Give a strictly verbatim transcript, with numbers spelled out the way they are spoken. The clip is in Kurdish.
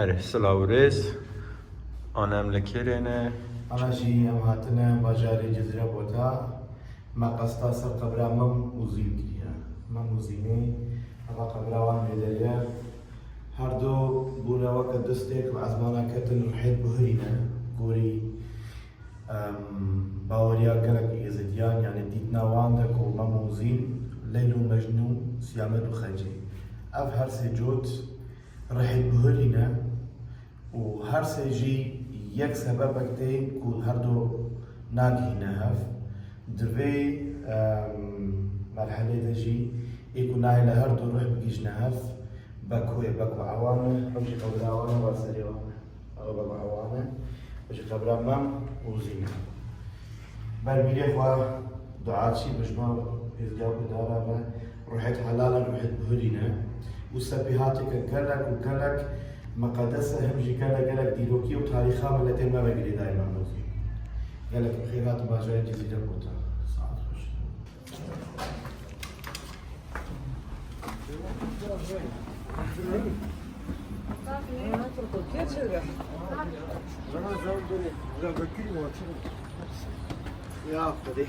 Erê, silav û rêz. Ana em li kêrê ne? Ana jî em hatine bajarê Cizîre Bota. Me qesta ser qebra Mem û Zîn kiriye. Mem û Zînê, eva qebra wan bêderî ye. Her du bûne weke distê ku bi ezmana ketin ruhê dibihurîne. Gorî, em, baweriya gelek Êzidiyan, yani dîtina wan de ku Mem û Zîn, Leyl û Mecnûn, Siyamet û Xecê. Ev her sê cot rihê bihurî ne û her sê jî yek sebebek tê ku her du nagihîne hev. Di vê, em, merhelê de jî ê ku nayê li her du rih bigihîjine hev, Beko ye, Beko Ewan e, ew jî qebra wan e, wan serê wan e. Ew Beko Ewan e, ew jî qebra Mem û Zîn e. Ber mîrê xwe duaçî bijma Êzdiya ku dara me, ruhêt helal e, ruhêt bihurîne. Û sepîhateke gelek û gelek miqedes e, hem jî gelek gelek dîrokî û tarîxa miletê me ve girêdayî Mem û Zîn. Gelek bi xêr hatin bajarê Cizîre Bota. Saet xweş. Ya Xwedê.